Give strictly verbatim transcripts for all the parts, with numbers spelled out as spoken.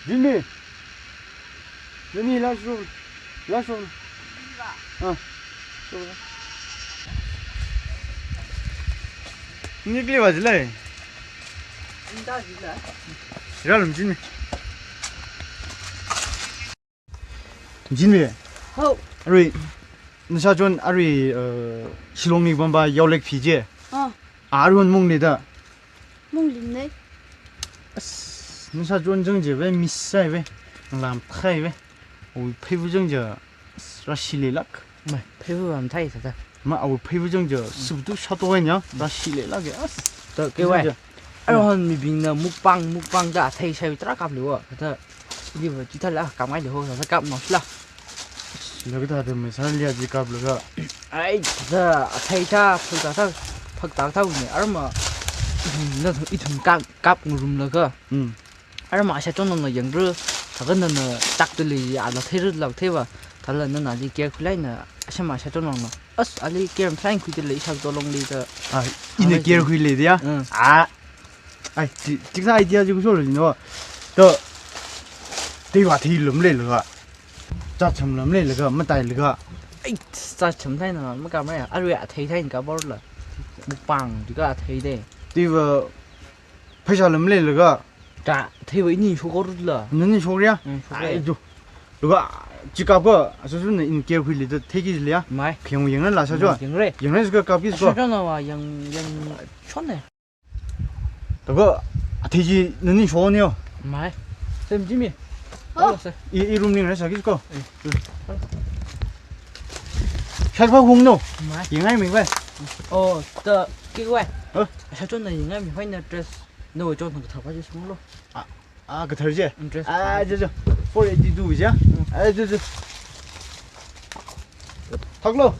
Jimmy. Jimmy, last room. Last room. Ah. Nikli wa jilai. Inda jilai. Ralum Jimmy. Jimmy. Ho. Arui. Nasa chon arui, uh, Shillong li bamba yaolek phi je. Ah. Arui hon mungli da. Mungli ne. As, nasa chon jang je ve, miss sai ve. Lam thai ve. Ui, phei bu jang je. As, rashi le lak. Mai, phei bu lam thai sa da. Ma, ui, phei bu jang je. Sub tu sha to nya. Rashi le lak ge. As. To ke wai. Jang je. Arui hon mibingna mukbang, mukbang da thai sai tra kap le wa. Da. Ili ba, chithāla, kap ngai le ho, sāsā kap nao shila. Laga thāda masāli aji kap laga. Ai, thāda, athei thā, phak thā, phak thā thā ne, arma, ithum, na, ithum kap, kap ngurumlaga. Hmm. Arma, asha chonong na yangra, thākha nana, tak tuli, ala thei ru lak thei ba, thāla nana li care khuilaina, asha ma asha chonong na. As, ali care thain khuitili, ishak tolong li ta. Ah, ina care khuili dia. Hmm. Ah. Ai, ti, tiksa idea ji kusol jino. To, teiva theilum leilaga. Chacham lam leilaga, matai laga. Ai, chacham thaina, makam ya. Arui athei thain ka bor la. Mukbang, tika athei de. Teiva, pheisā lam leilaga. Ta, theiva ini shokor la. Nani shokor ya? Hmm, shokor. Ai, jo. Laga, chikap ka, asusun na in care khuili ta theiki liya. Mai. Khayong yang la sa jo. Yang re. Yang re ka kap ki ko. Sa jo na wa, yang, yang chon ne. Laga, athei ji nani shokor ne yo. Mai. Sem Jimmy. Oh. Hello, sir. I, i room ning re sa ki ko. Eh. Shai pa hung no. Mai. Yang ai mi wai. Oh, ta ki wai. Huh? Sa chon na yang ai mi wai na dress. No, chon na ka thapa ji sung lo. Ah, ah, ka thar je. Dress. Ah, jo, jo. Four eighty-two je. Hmm. Ah, jo, jo. Thaklo.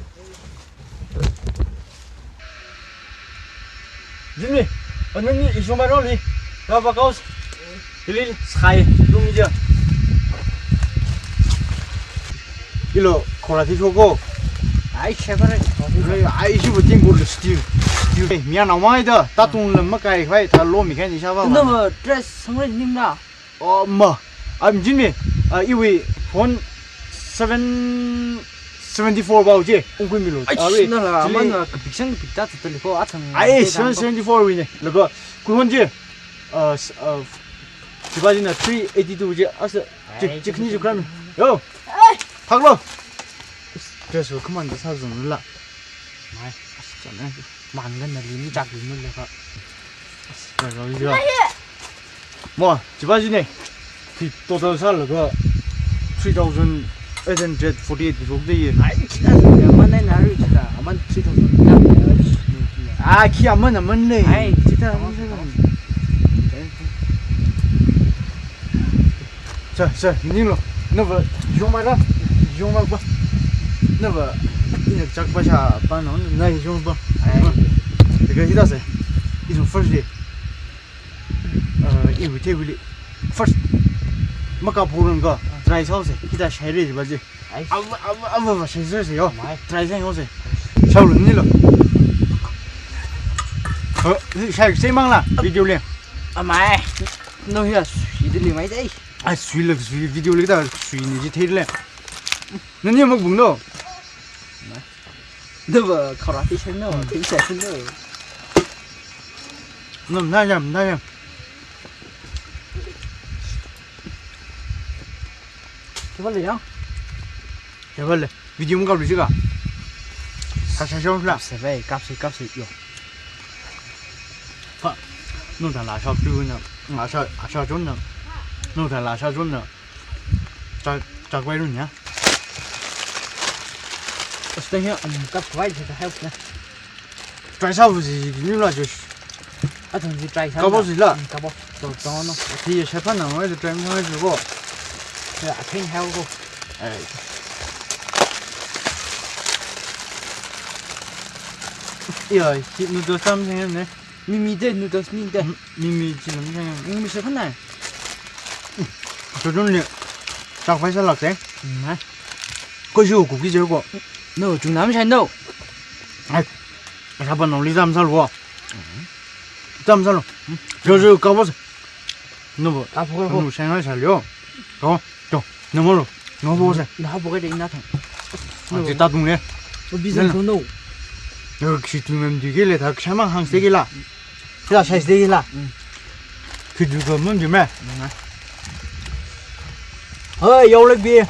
Jimmy, anani ishong ba roli. Raba kaus. Hili sky room je. Ilo, khora thi shoko. Ai, shepare. Ai, ai, shi bu ting bu steel. Steel. Hey, miya na mai da. Ta tung lam makai khai, ta lo mi khai ni sha ba. No, dress sangre ning na. Oh, ma. I'm Jimmy. Uh, iwi phone seven seventy-four bau je. Ungkui milo. Ai, ah, wait. Nala, chili. Mana kapik sang kapik ta tali ko, athang. Ai, seven seventy-four wi ne. Laga, kui hon je. Uh, s-, uh, chiba jina three eighty-two je. Asa, chik, ai, chik ni chik kran. Yo. Ai. Thaklo. Dress wo khaman da sa zung la. Mai, as chana. Man gan na li ni chak li mun le ka. As, ka ga yo. Mo, chiba jine. Ki total sālaga three thousand eight hundred forty-eight ki shok de ye. Ai, china ya man na ri chita. Aman three thousand ya. Ah, khi aman aman le. Ai, chita. Sir, sir, ninglo. Nava, yong mai la. Yong mai ba. Nava, ina chak ba sha ba no, na yong ba. Ai. Daga hida se. It's my first day. Uh, iwi te wili. First. Maka purun ga. Try sao se. Hida shai re ba je. Ai. Ava, ava, ava, ava, shai se yo. Mai. Try se yo se. Sao lo nilo. Huh, shai se mang la. Video le. Amai. No ya, idili mai dai. Ai, sui lak, sui video lak da, sui ni ji thei le. Nani mak bung no. Dava karate channel, thei channel. Nam na yam, na yam. Kya le yang? Kya le? Video mo kap lu jiga. Sa sa shong la. Sa ve, kap si, kap si yo. Pa. No ta la sa tu na. Nga sa, sa chon na. No ta la sa chon na. Chak, chak bai run ya. Stay here, um, kap bai, just help na. Try sa bu si, ni la just. Athang si try sa. Kap bo si la. Mm, kap bo. So, so no. Thi ye shepa na, mo try mo ju ko. Yeah, I think how go. Ai. Yo, ki nu do something ne. Mimi de noodles mi de. M-, mimi chi lam chang. Mimi se khanai. Chojun le. Chak phai sa lak se. Ma. Ko ju ku ki je ko. No, chung nam shai no. Ai. Sa ba no li zam sa lo. Zam sa lo. Jo jo ka bo se. No bo. Ka pho ko. No shai ngai sa lo. To, to, namo lo, namo se. Nahapo kaida ina thang. Ang chi ta tung le. O bizan so no. Yo, khi tu mem di ke le, ta kshama hang se ke la. Khi la sai se ke la. Mm. Khi tu ko mem di me. Mm. Hoi, yo le bi.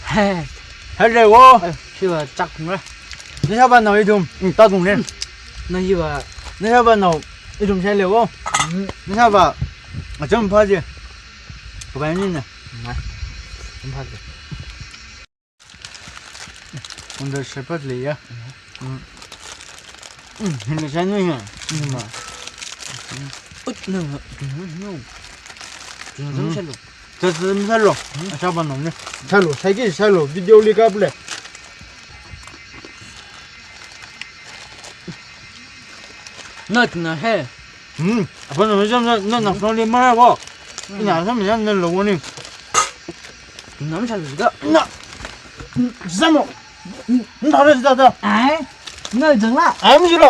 He. He le wo. Eh, khi ba chak tung le. Ni sa ba no i dum. Mm, ta tung le. Na hi ba. Ni sa ba no i dum sai le wo. Mm. Ni sa ba. A cham pha je. Kabai ni na. Ngai. Tumphāki. Under shepherd leiya. Mm. Mm, hindi siya nyo ya. Mm, ma. Ut, no, no. No, no. Tingnan salo. Tingnan salo. Mm. Asaba no ne. Salo, saiki salo. Video li kap le. Nat na he. Hmm, apa nama jam na, na, na, na, lima ko. Hmm. Ina sam ya na lo ni. Nam sa juga. Na. Samo. Na re da da. Ai. Na jang la. Ai mi lo.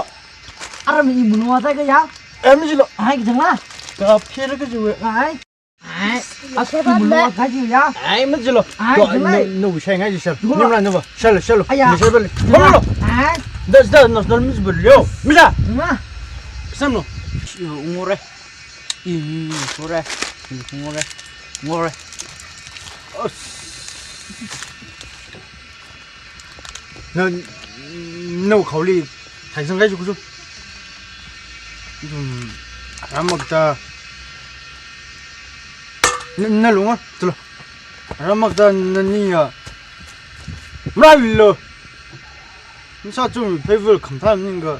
Ara mi imun wa ta ka ya. Ai mi lo. Ai jang la. Ka phe ka ju. Ai. Ai, aku mulu kaji ya. Ai, majilo. Ai, to, jelai. No, no, shai ngai jisar. Jelai. Nimla no, shalo, shalo. Aya. Ni shai bale. Jelai. Molo. Ai. Das, das, nos, nos, mis bale. Misa. Jelai. Pisam no. Ngore. Ih, ngore. Ngore. Ngore. Os. Na, na khawli thaisang kai chukusu. Dum, ramak ta. Na, na lunga, tulo. Ramak ta nani ya. Mrai lo. Misa chu favor kham tha ninga.